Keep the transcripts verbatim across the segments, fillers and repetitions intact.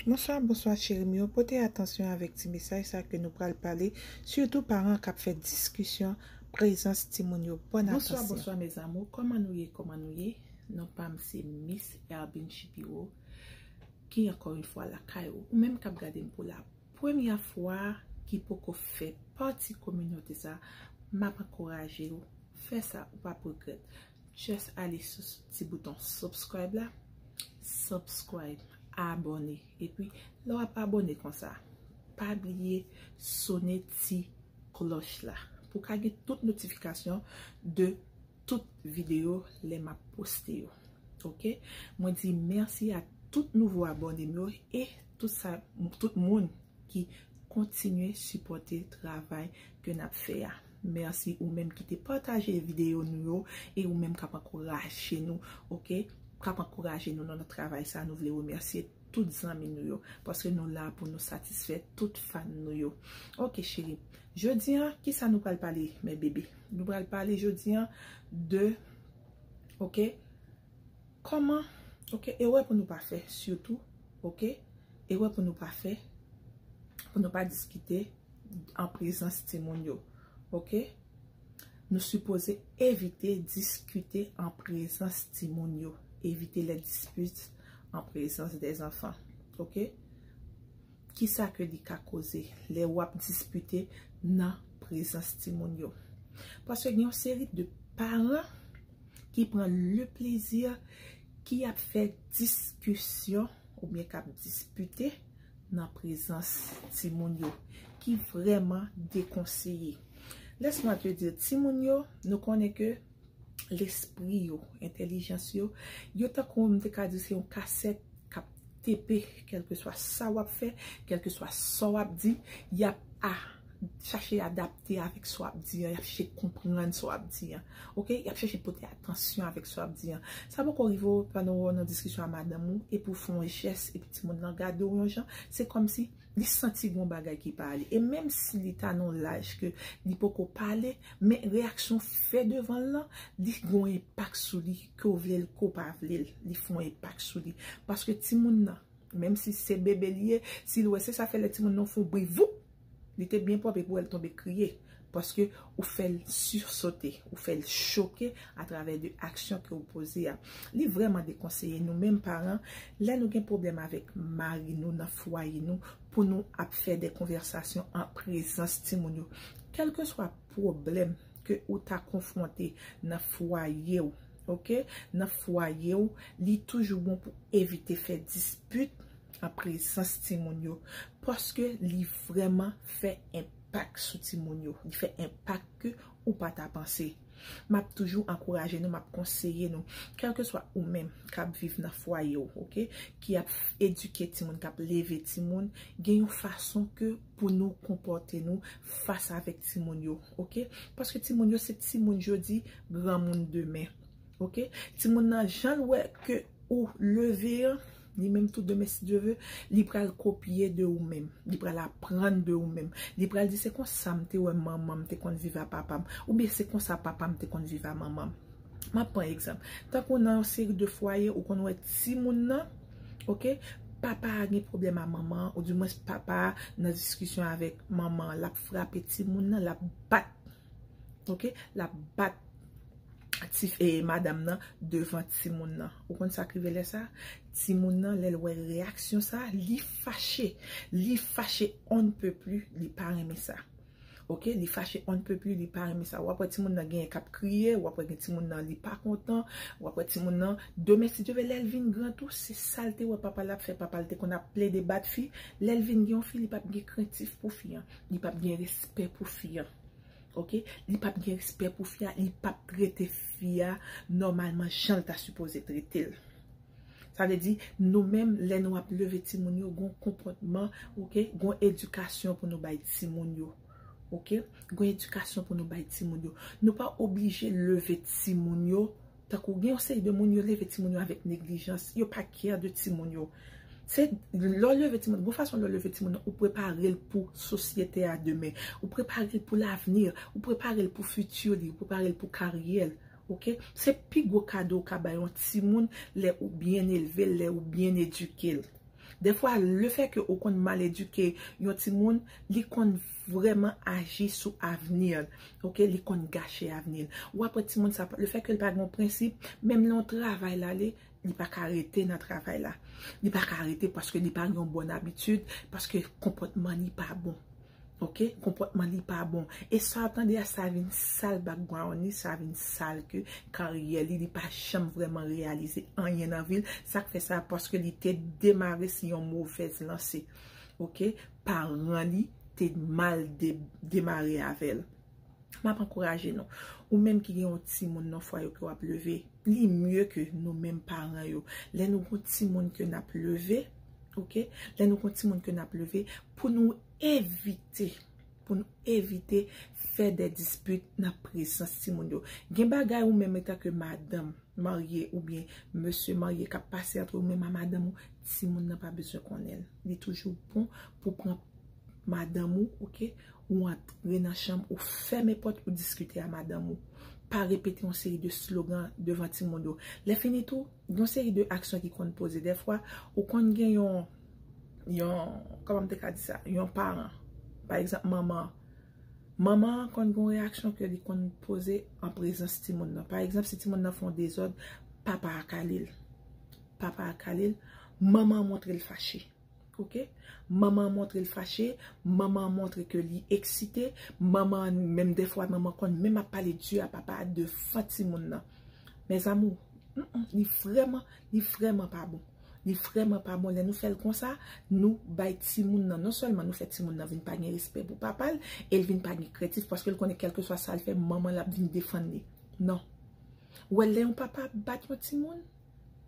Bonswa, bonswa cheri m yo. Pote atansyon avèk ti mesaj sa ke nou pral pale, sitou paran k ap fè diskisyon prezans timoun yo. Bòn atansyon. Bonswa, bonswa mes amours. Kòman nou ye? Kòman nou ye? Non pa m se Miss Erbine Shapiro ki ankò yon fwa lakay ou. Ou menm k ap gade m pou la premyè fwa, ki poko fè pati kominote sa, m ap ankouraje w. Fè sa, ou p ap regrèt. Just ale sou ti bouton subscribe la. Subscribe, abòne. Epi, lè w ap abòne konsa, pa bliye sone ti klòch la pou w ka gen tout notifikasyon de tout videyo lè m ap poste yo. Ok? Mwen di mèsi a tout nouvo abòne m yo e tout sa, tout moun ki kontinye sipòte travay ke n ap fè a. Mèsi ou menm ki te pataje videyo nou yo e ou menm k ap ankouraje nou, ok? K ap ankouraje nou nan, nan travay sa, nou vle remèsye tout zanmi nou yo, paske nou la pou nou satisfè tout fan nou yo. Ok, cheri. Jodi an, kisa nou pral pale, mes bébés? Nou pral pale jodi an de, ok, kòman, ok, erè pou nou pa fè, sitou, ok, erè pou nou pa fè, pou nou pa diskite an prezans timoun yo, ok? Nou sipoze evite diskite an prezans timoun yo. Evite les disputes en présence des enfants. Ok? Kisa ke li ka koze lè w ap dispite nan prezans timoun yo? Paske gen yon seri de paran ki pran le plezi, ki ap fè diskisyon oubyen k ap dispite nan prezans timoun yo, ki vrèman dekonseye. Laisse-moi te dire, timoun yo, nou konnen ke lespri yo, entèlijans yo, yo tankou, m te ka di se yon kasèt k ap tepe, kèlkeswa sa w ap fè, kèlkeswa sa w ap di, y ap a, chache adapte avèk sa w ap di an, y ap chache konprann sa w ap di an. Ok? Y ap chache pote atansyon avèk sa w ap di an. Sa poko rive w pandan w nan diskisyon a madanm ou, epi w fè yon jès, epi timoun nan gade w yon jan, se kòmsi li santi gon bagay ki pa ale. E menm si li ta nan laj ke li poko pale, men reyaksyon fè devan l lan, li gon enpak sou li, ke w vle l, ke w pa vle l, li fè yon enpak sou li. Paske timoun nan, menm si se bebe li ye, si l wè, se sa fè lè timoun nan fè yon bri, voup, li te byen pwòp epi w wè l tonbe kriye. Paske ou fè l sursote, ou fè l choke atravè de aksyon ke ou poze a. Li vrèman dekonseye nou menm paran, lè nou gen pwoblèm avèk mari nou nan fwaye nou, pou nou ap fè de konvèsasyon an prezans timoun yo. Kèlkeswa pwoblèm ke ou ta konfwonte nan fwaye w, ok? Nan fwaye w, li toujou bon pou evite fè dispit an prezans timoun yo, paske li vrèman fè enpak sou timoun yo. Li fè enpak ke ou pa ta panse. M ap toujou ankouraje nou, m ap konseye nou, kèlkeswa ou menm k ap viv nan fwaye w, ok, ki ap edike timoun, k ap leve timoun, gen yon fason ke pou nou konpòte nou fas avèk timoun yo, ok? Paske timoun yo se timoun jodi, granmoun demen, ok? Timoun nan, jan l wè ke ou leve an, li menm tou demen, si Dye ve, li pral kopye de ou menm. Li pral aprann de ou menm. Li pral di, se konsa m te wè manman m te konn viv a papa m. Oubyen se konsa papa m te konn viv a manman m. M ap pran egzanp. Tankou nan yon seri de fwaye, ou konn wè timoun nan, ok, papa a gen pwoblèm a manman an, oudimwens papa a nan diskisyon avèk manman an, l ap frape timoun nan, l ap bat, ok, l ap bat ti, e, madanm nan devan timoun nan. Ou konn sa k rive lè sa? Timoun nan, lè l wè reyaksyon sa, li fache. Li fache on ne peut plus, li pa renmen sa. Ok, li fache on ne peut plus, li pa renmen sa. W ap wè timoun nan genyen k ap kriye, w ap wè gen timoun nan li pa kontan, w ap wè timoun nan, demen si Dye ve, lè l vin gran tou, se sa l te wè papa l ap fè, papa l te konn ap plede bat fi, lè l vin gen yon fi, li p ap gen krentif pou fi an, li p ap gen respè pou fi an. Ok, li p ap gen respè pou fi a, li p ap trete fi a nòmalman jan l ta sipoze trete l. Sa vle di, nou menm, lè nou ap leve timoun yo, gon konpòtman, ok, gon edikasyon pou nou bay timoun yo. Ok? Gon edikasyon pou nou bay timoun yo. Nou pa oblije leve timoun yo. Tankou gen yon seri de moun, yo leve timoun yo avèk neglijans. Yo pa care de timoun yo. Se lè w leve timoun, gon fason lè w leve timoun nan, ou prepare l pou sosyete a demen. Ou prepare l pou lavni, ou prepare l pou fiti li, ou prepare l pou karyè l. Ok? Se pi gwo kado w ka bay yon timoun lè ou byen elve l, lè ou byen edike l. Dèfwa, lefètke ou konn mal edike yon timoun, li konn vrèman aji sou avni l. Ok, li konn gache avni l. W ap wè timoun sa, lefètke l pa gen yon prensip, menm lè yon travay l ale, li pa ka rete nan travay la. Li pa ka rete paske li pa gen yon bòn abitid, paske konpòtman li pa bon. Ok, konpòtman li pa bon. E sa w ap tande a, sa vin sal background li, sa vin sal ke karyè li, li pa janm vrèman reyalize anyen nan vi l. Sa k fè sa, paske li te demare sou yon movèz lanse. Ok, paran li te mal de, demare avè l. M ap ankouraje nou. Ou menm ki gen yon timoun nan fwaye ke w ap leve, li mye ke nou menm paran yo. Lè nou gen yon timoun ke n ap leve, ok? Lè nou gen yon timoun ke n ap leve, pou nou evite, pou nou evite fè de dispit nan prezans timoun yo. Gen bagay ou menm antanke madanm marye oubyen mesye marye k ap pase antre ou menm a madanm ou, timoun nan pa bezwen konnen l. Li toujou bon pou pran madanm ou, ok? Ou antre nan chanm, ou fèmen pòt, ou diskite a madanm ou. Pa repete yon seri de slogan devan timoun yo. Lè fini tou, gen yon seri de aksyon ki konn poze. Dèfwa, ou konn gen yon, yon, kòman m te ka di sa? Yon paran. Pa egzanp, manman. Manman an konn gen yon reyaksyon ke li konn poze an prezans timoun nan. Pa egzanp, si timoun nan fè yon dezòd, papa a kale l. Papa a kale l, manman an montre l fache. Ok? Manman an montre l fache, manman an montre ke li eksite, manman an menm dèfwa, manman konn menm ap pale di a papa a devan timoun nan. Mes amours, mm, mm, li vrèman, li vrèman pa bon. Li vrèman pa bon. Lè nou fè l konsa, nou bay timoun nan, non sèlman nou fè timoun nan vin pa gen respè pou papa l, e l vin pa gen krentif, paske l konnen kèlkeswa sa l fè, manman l ap vin defann li. Non. Ou wè, lè yon papa ap bat yon timoun,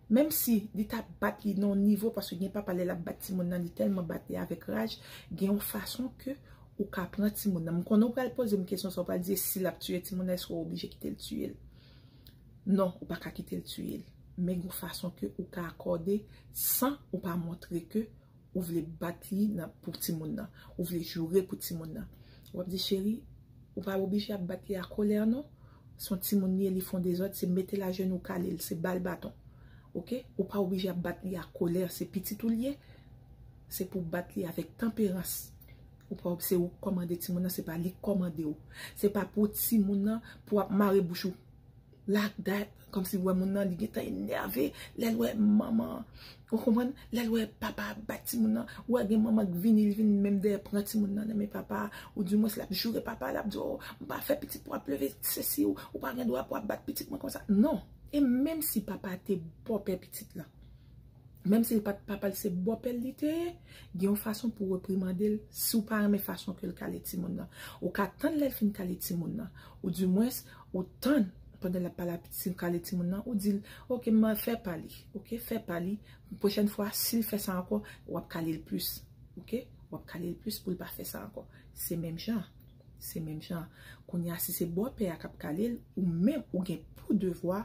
menm si li ta bat li nan yon nivo, paske gen papa lè l ap bat timoun nan, li tèlman bat li avèk raj, gen yon fason ke ou ka pran timoun nan. M konnen ou pral poze m kesyon sa, ou pral di, e si l ap tiye timoun nan, èske w oblije kite l tiye l? Non, ou pa ka kite l tiye l. Men gen yon fason ke ou ka akòde san ou pa montre ke ou vle bat li nan, pou timoun nan. Ou vle joure pou timoun nan. W ap di, cheri, ou pa oblije ap bat li a kolè, non. Se yon timoun li ye, li fè yon dezòd, se mete l ajenou, kale l, se ba l baton. Ok? Ou pa oblije ap bat li a kolè, se pitit ou li ye. Se pou w bat li avèk tanperans. Ou pa, se ou k kòmande timoun nan, se pa li k kòmande w. Se pa pou timoun nan, pou w ap mare bouch ou. Like that, kòmsi w wè moun nan, li gentan enève, lè l wè manman an. Ou konprann? Lè l wè papa a bat timoun nan, ou wè gen manman k vini, li vin menm dèyè pran timoun nan nan men papa a, oudimwens l ap joure papa a, l ap di, o, m pa fè pitit pou w ap leve, sesi, ou, ou pa gen dwa pou w ap bat pitit mwen konsa. Non. E menm si papa a te bòpè pitit lan, menm si l pa t papa l, se bòpè l li te ye, gen yon fason pou w reprimande l si w pa renmen fason ke l kale timoun nan. Ou ka tann lè l fin kale timoun nan. Oudimwens, ou tann pandan l ap pale a pitit, kale timoun nan, ou di l, ok, m fè pa li, ok, fè pa li. Pwochèn fwa, si l fè sa ankò, w ap kale l plis, ok? W ap kale l plis pou l pa fè sa ankò. Se menm jan. Se menm jan. Kounye a, si se bòpè a k ap kale l, ou menm, ou gen pou devwa,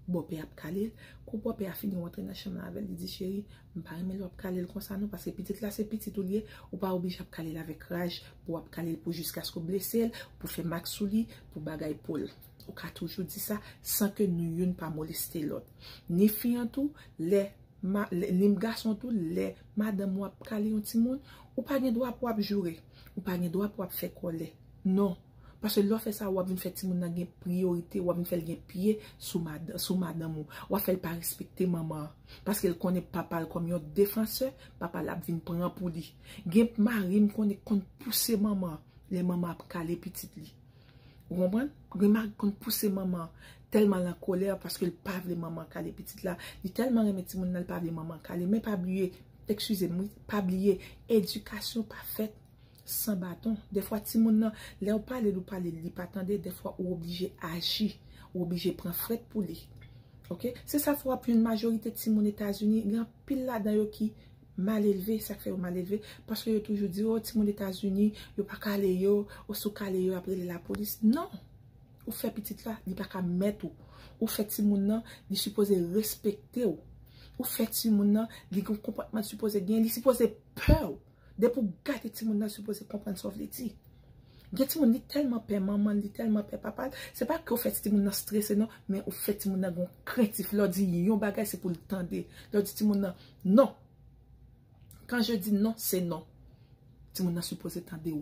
bòpè a ap kale l. Kou bòpè a fini, ou antre nan chanm nan avè l, li di, cheri, m pa renmen lè w ap kale l konsa non, paske pitit la se pitit ou li ye, ou pa oblije ap kale l avèk raj, pou w ap kale l pou jiskaske w blese l, pou fè mak sou li, pou bagay pou l. Ou ka toujou di sa, san ke nou youn pa moleste lòt. Ni fi an tou, lè, ma, lè, ni gason tou, lè madanm ou ap kale yon timoun, ou pa gen dwa pou w ap joure, ou pa gen dwa pou w ap fè kòlè. Non. Paske lè w fè sa, w ap vin fè timoun nan gen priyorite, w ap vin fè l gen pye sou mad-, sou madanm ou. W ap fè l pa respekte manman an. Paske l konnen papa l kòm yon defansè, papa l ap vin pran pou li. Gen mari m konnen konn pouse manman an, lè manman ap kale pitit li. Ou konprann? Gen mari konn pouse manman an, tèlman l an kolè, paske l pa vle manman an kale pitit la. Li tèlman renmen timoun nan, l pa vle manman an kale. Men pa bliye, eskize m, wi, pa bliye, edikasyon pa fèt san baton. Dèfwa, timoun nan, lè w pale l, ou pale l, li pa tande, dèfwa, ou oblije aji, ou oblije pran frèt pou li. Ok? Se sa fè w ap jwenn majorite timoun Etazini, gen anpil ladan yo ki mal elve, sa k fè yo mal elve, paske yo toujou di, o, timoun Etazini, yo pa kale yo, o, si w kale yo, y ap rele lapolis. Non! Ou fè pitit la, li pa ka mèt ou. Ou fè timoun nan, li sipoze respekte w. Ou fè timoun nan, li gen konpòtman li sipoze gen, li sipoze pè w. Depi w gade timoun nan, li sipoze konprann sa w vle di. Gen timoun, li tèlman pè manman l, li tèlman pè papa l. Se pa ke w fè timoun nan strese non, men ou fè timoun nan gen yon krentif. Lè w di yon bagay, se pou l tande. Lè w di timoun nan, non. Quand je dis non, c'est non. Timoun nan sipoze tande w.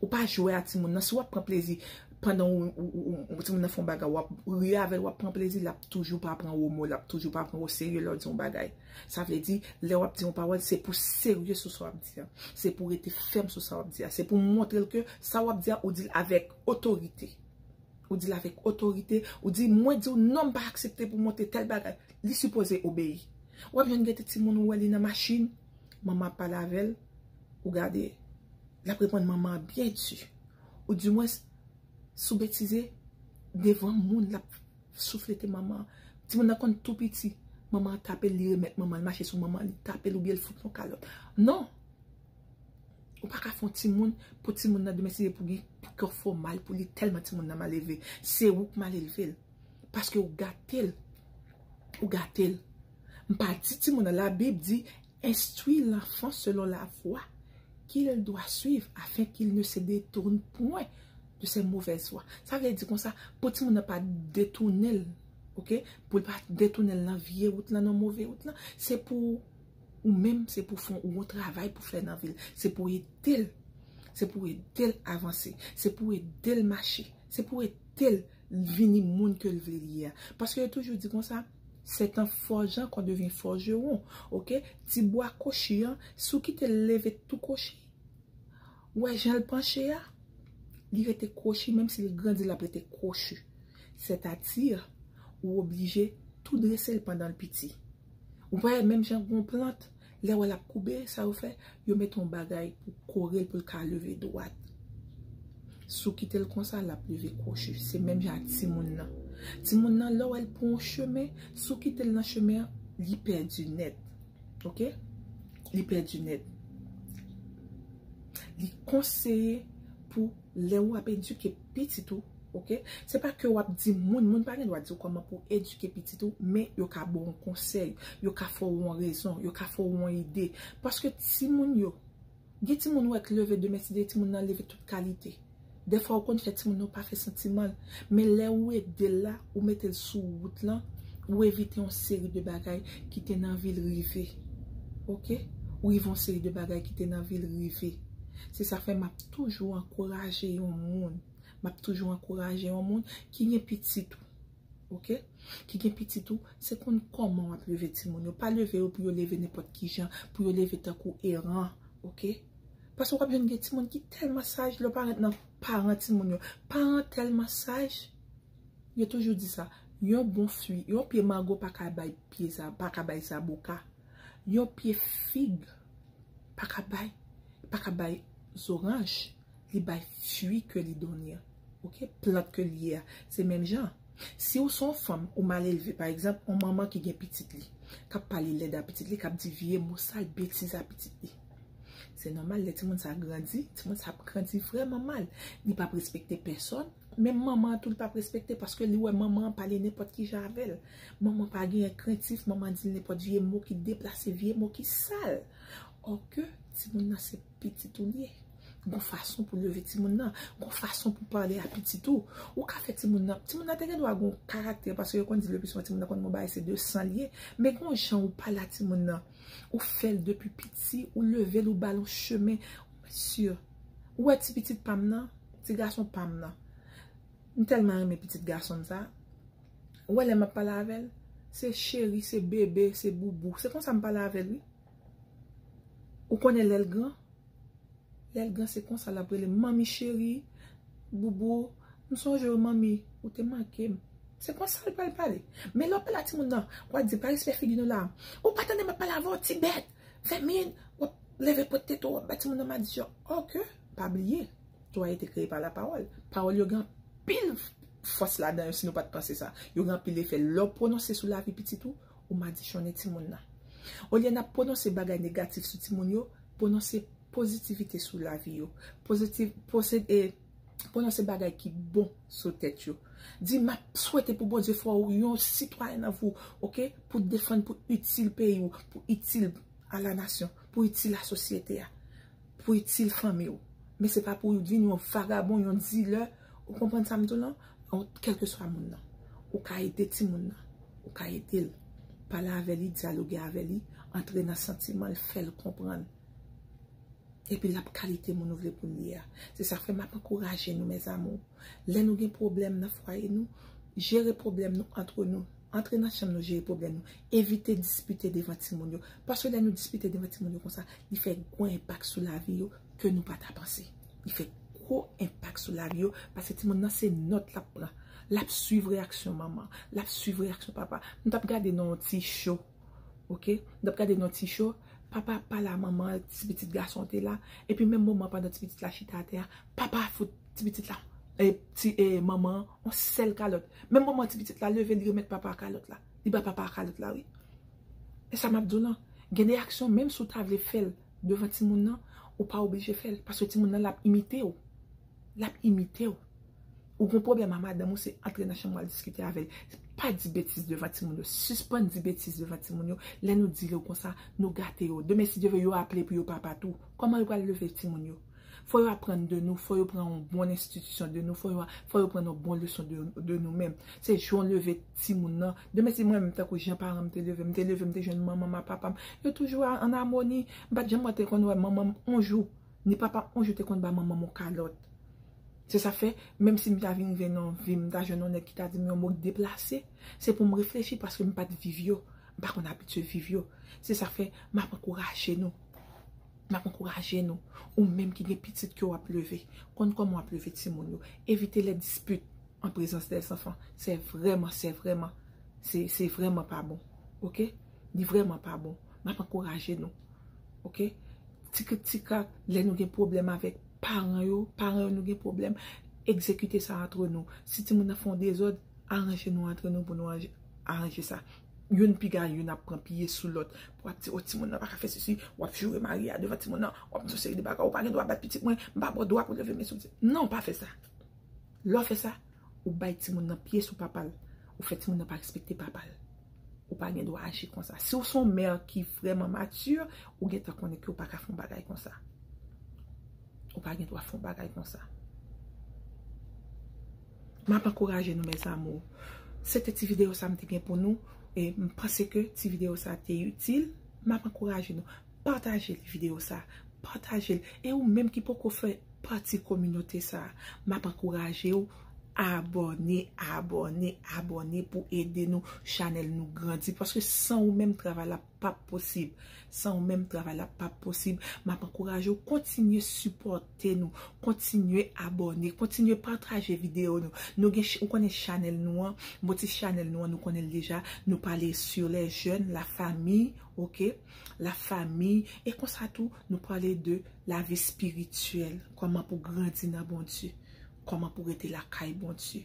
Ou pa jwe a timoun nan. Si w ap pran plezi pandan ou, ou, ou, ou, timoun nan fè yon bagay, w ap ri avè l, w ap pran plezi, l ap toujou pa pran w o mo, l ap toujou pa pran w o serye lè w di yon bagay. Sa vle di, lè w ap di yon pawòl, se pou serye sou sa w ap di a. Se pou rete fèm sou sa w ap di a. Se pou montre l ke sa w ap di a, ou di l avèk otorite. Ou di l avèk otorite, ou di, "Mwen di w non, m pa aksepte pou monte tèl bagay." Li sipoze obeyi. W ap jwenn gen de timoun ou wè li nan machin, manman ap pale avè l, ou gade, l ap reponn manman an byen di. Ou di mwens, si w betize, devan moun, l ap souflete manman an. Timoun nan konn tou piti, manman an tape l, li remèt manman, li mache sou manman, li tape l oubyen l fout yon kalòt. Non! Ou pa ka fè yon timoun, pou timoun nan demen si se pou gen kè fè w mal pou li tèlman timoun nan mal elve. Se ou k mal elve l. Paske ou gate l. Ou gate l. M pa di timoun nan, Labib di, instruis l'enfant selon la voie qu'il doit suivre afin qu'il ne se détourne point de ses mauvaises voies. Sa vle di konsa, pou timoun nan pa detounen l, oke? Pou l pa detounen l nan vye wout lan, nan move wout lan, se pou ou menm, se pou fè yon travay pou fè nan vi l. Se pou ede l. Se pou ede l avanse. Se pou ede l mache. Se pou ede l vini moun ke l vle li ye a. Paske yo toujou di konsa, c'est en forgeant qu'on devient forgeron. Oke? Ti bwa kwochi an, si w kite l leve tou kwochi, ou wè jan l panche a, li rete kwochi, menm si l grandi, l ap rete kwochi. Sètadi, ou oblije tou drese l pandan l piti. Ou pa wè menm jan gon plant, lè w wè l ap koube, sa yo fè, yo mete yon bagay pou kore l, pou l ka leve dwat. Si w kite l konsa, l ap leve kwochi. Se menm jan ak timoun nan. Timoun nan, lè w wè l pran yon chemen, si w kite l nan chemen an, li pèdi nèt. Oke? Li pèdi nèt. Li konseye pou lè w ap edike pitit ou, oke? Se pa ke w ap di moun, moun pa gen dwa di w kòman pou w edike pitit ou, men yo ka ba w yon konsèy, yo ka fè w yon rezon, yo ka fè w yon ide. Paske timoun yo, gen timoun ou wè k leve demen si de timoun nan leve tout kalite. Dèfwa ou konn fè timoun nan pa fè santiman l. Men lè ou ede l la, ou mete l sou wout lan, ou evite yon seri de bagay ki te nan vi l rive. Oke? Ou rive yon seri de bagay ki te nan vi l rive. Se sa fè m ap toujou ankouraje yon moun. M ap toujou ankouraje yon moun ki gen pitit ou. Oke? Ki gen pitit ou, se konn kòman w ap leve timoun yo. Pa leve yo pou yo leve nenpòt ki jan, pou yo leve tankou eran. Oke? Paske w ap jwenn gen timoun ki tèlman saj, lè w pa rant nan paran timoun yo. Paran tèlman saj, yo toujou di sa. Yon bon fwi, yon pye mango pa ka bay pye za, pa ka bay zaboka. Yon pye fig pa ka bay, pa ka bay zoranj. Li bay fwi ke li donnen an. Oke? Plant ke li ye a. Se menm jan. Si ou se yon fanm, ou mal elve, pa egzanp, yon manman ki gen pitit li, k ap pale lèd a pitit li, k ap di vye mo sal, betiz a pitit li. Se nòmal, lè timoun sa grandi, timoun sa ap grandi vrèman mal. Li p ap respekte pèsòn, menm manman an tou, li p ap respekte, paske li wè manman an pale nenpòt ki jan avè l. Manman pa genyen krentif, manman di l nenpòt vye mo ki deplase, vye mo ki sal. Òke, timoun nan se pitit ou li ye. Gon fason pou leve timoun nan, gon fason pou pale a pitit ou. Ou ka fè timoun nan, timoun nan te gen dwa gon karaktè, paske yo konn di le pli souvan timoun nan konn gon bagay se de san li ye. Men gon jan ou pale a timoun nan, ou fè l depi piti, ou leve l, ou ba l yon chemen. Mesye, ou wè ti pitit pa m nan, ti gason pa m nan. M tèlman renmen pitit gason m sa. Ou wè lè m ap pale avè l, se cheri, se bebe, se boubou. Se konsa m pale avè l, wi. Ou konnen lè l gran? Lè l gran, se konsa l ap rele m, manmi cheri, boubou, m sonje w, manmi, ou te manke m. Se konsa l pral pale. Men lè w pale a timoun nan, w ap di, "Pa respè figi nou la. Ou pa tande m ap pale avè w, ti bèt. Fèmin." W ap leve pwent tete w, w ap ba timoun nan madichon. Òke, pa bliye, toi a été créé par la parole. Pawòl yo gen anpil fòs ladan yo si nou pa t panse sa. Yo gen anpil efè. Lè w pwononse sou lavi pitit ou, ou madichonnen timoun nan. Olye n ap pwononse bagay negatif sou timoun yo, pwononse pozitivite sou lavi yo. Pozitiv, pwose-, e, pwononse bagay ki bon sou tèt yo. Di, "M ap swete pou Bondye fè w yon sitwayen nan vi w, oke? Pou defann, pou itil peyi w, pou itil a la nasyon, pou itil lasosyete a, pou itil fanmi w. Men se pa pou w vin yon vagabon, yon dilè." Ou konprann sa m di w lan? Kèlkeswa moun nan, ou ka ede timoun nan. Ou ka ede l. pale avè li, dyaloge avè li, antre nan santiman l, fè l konprann. Epi l ap kalite moun ou vle pou l ye a. Se sa k fè m ap ankouraje nou, mes amours. Lè nou gen pwoblèm nan fwaye nou, jere pwoblèm nou antre nou. Antre nan chanm nou, jere pwoblèm nou. Evite dispite devan timoun yo. Paske lè nou dispite devan timoun yo konsa, li fè gwo enpak sou lavi yo ke nou pa ta panse. Li fè gwo enpak sou lavi yo, paske timoun nan se nòt l ap pran. L ap swiv reyaksyon manman, l ap swiv reyaksyon papa. M t ap gade nan yon ti show, oke? M t ap gade nan yon ti show, papa ap pale a manman, ti pitit gason te la, epi menm moman pandan ti pitit la chita atè a, papa fout ti pitit la, e, ti, e, manman an, yon sèl kalòt. Menm moman ti pitit la leve, li remèt papa a kalòt la. Li ba papa a kalòt la, wi. E sa m ap di w lan. Gen de aksyon, menm si w ta vle fè l devan timoun nan, ou pa oblije fè l. Paske timoun nan, l ap imite w. L ap imite w. Ou gon pwoblèm a madanm ou, se antre nan chanm ou al diskite avè l. Pa di betiz devan timoun yo. Sispann di betiz devan timoun yo. Lè nou di yo konsa, nou gate yo. Demen, si Dye vle, yo aple pou yo papa tou. Kòman yo pral leve timoun yo? Fò yo aprann de nou, fò yo pran yon bon enstitisyon de nou, fò yo, fò yo pran yon bon leson de, de nou menm. Se jan w leve timoun nan. Demen, si mwen menm, tankou jan paran m te leve m, te leve m, te jwenn manman m ak papa m, yo toujou a- an amoni. M pa t janm wè te konn wè manman m yon jou, ni papa m yon jou te konn ba manman m yon kalòt. Se sa fè, menm si m ta vin rive nan vi m, m ta jwenn yon nèg ki ta di m yon mo k deplase, se pou m reflechi paske m pa t viv yo. M pa konn abitye viv yo. Se sa fè, m ap ankouraje nou. M ap ankouraje nou. Ou menm ki gen pitit ke w ap leve, konn kòman w ap leve timoun yo. Evite lè dispit an prezans dè zanfan. Se vrèman, se vrèman, se, se vrèman pa bon. Oke? Li vrèman pa bon. M ap ankouraje nou. Oke? Ti krik ti krak, lè nou gen pwoblèm avèk paran yo, paran yo nou gen pwoblèm, egzekite sa antre nou. Si timoun nan fè yon dezòd, aranje nou antre nou pou nou anje- aranje sa. Youn piga youn ap pran pye sou lòt. Pou ap di, o, timoun nan pa ka fè sesi, w ap joure mari a devan timoun nan, w ap di yon seri de bagay, ou pa gen dwa bat pitit mwen, m pa ba w dwa pou leve men sou pitit. Non, pa fè sa. Lè w fè sa, ou bay timoun nan pye sou papa l. Ou fè timoun nan pa respekte papa l. Ou pa gen dwa aji konsa. Si w se yon mè ki vrèman mati, ou gentan konnen ke w pa ka fè yon bagay konsa. Ou pa gen dwa fè yon bagay konsa. M ap ankouraje nou, mes amours. Se te ti videyo sa m te gen pou nou. E m panse ke ti videyo sa te itil. M ap ankouraje nou. Pataje videyo sa. Pataje l. E ou menm ki poko fè pati kominote sa, m ap ankouraje w abòne, abòne, abòne pou ede nou, chanèl nou grandi. Paske san ou menm, travay la p ap posib. San ou menm, travay la p ap posib. M ap ankouraje w kontinye sipòte nou, kontinye abòne, kontinye pataje videyo nou. Nou gen ch- ou konnen chanèl nou an, motif chanèl nou an, nou konnen l deja, nou pale sur les jeunes, la famille, oke? La famille, e konsa tou, nou pale de lavi espirityèl, kòman pou grandi nan Bondye, kòman pou rete lakay Bondye.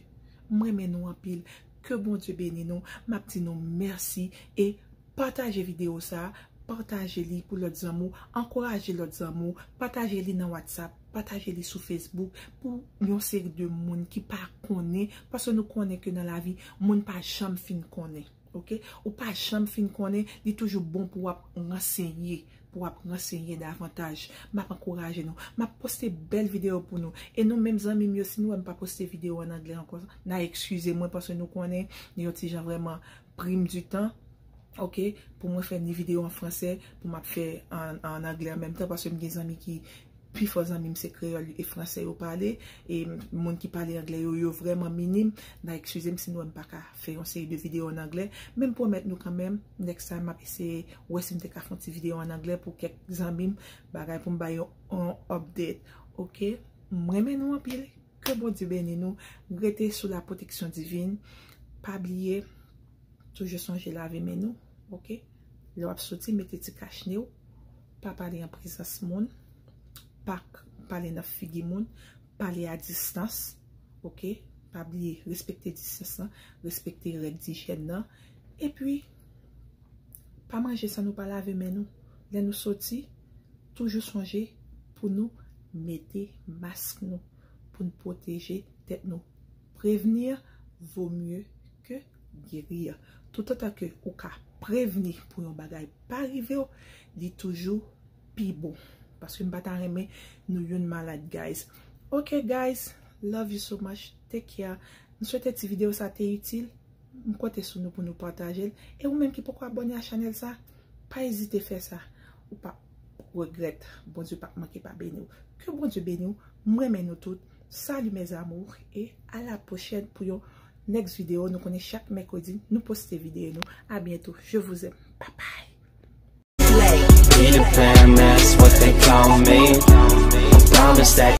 M renmen nou anpil. Ke Bondye beni nou. M ap di nou mèsi e pataje videyo sa, pataje li pou lòt zanmi w, ankouraje lòt zanmi w, pataje li nan WhatsApp, pataje li sou Facebook pou yon seri de moun ki pa konnen, paske nou konnen ke nan lavi, moun pa janm fin konnen. Oke? Ou pa janm fin konnen, li toujou bon pou w ap ransenye, pou w ap ransenye davantaj. M ap ankouraje nou. M ap poste bèl videyo pou nou. E nou menm zanmi m yo, si nou wè m pa poste videyo an anglè ankò, n a eskize mwen paske nou konnen, yon ti jan vrèman prim di tan. Oke? Pou mwen fè ni videyo an fransè, pou m ap fè an, an anglè an menm tan, paske m gen zanmi ki, pifò zanmi m se kreyòl e fransè yo pale, e moun ki pale anglè yo, yo vrèman minim. N a eskize m si nou wè m pa ka fè yon seri de videyo an anglè, men m pwomèt nou kanmenm, next time m ap eseye wè si m te ka fè yon ti videyo an anglè pou kèk zanmi m, bagay pou m ba yo yon update. Oke? M renmen nou anpil. Ke Bondye beni nou. Rete sou la pwoteksyon divin. Pa bliye, toujou sonje lave men nou, oke? Lè w ap soti, mete ti kach ne w. Pa pale an prezans moun. Pa k- pale nan figi moun. Pale a distans, oke? Pa bliye, respekte distans lan, respekte règ dijyèn nan. Epi, pa manje san nou pa lave men nou. Lè nou soti, toujou sonje pou nou mete mask nou, pou n pwoteje tèt nou. Prévenir vaut mieux que guérir. Toutotan ke ou ka prevni pou yon bagay pa rive w, li toujou pi bon. Paske m pa ta renmen nou youn malad, guys. Ok, guys, love you so much. Take care. M swete ti videyo sa te itil. M konte sou nou pou nou pataje l. E ou menm ki poko abòne a chanèl sa, pa ezite fè sa. Ou pa regrèt. Bondye pa manke pa beni w. Ke Bondye beni w. M renmen nou tout. Salut mes amours et à la prochaine pour yon next video. Nou konnen chak mèkredi nou poste videyo nou. À bientôt. Je vous aime. Bye bye. Peter Pan, that's what they call me. I promise that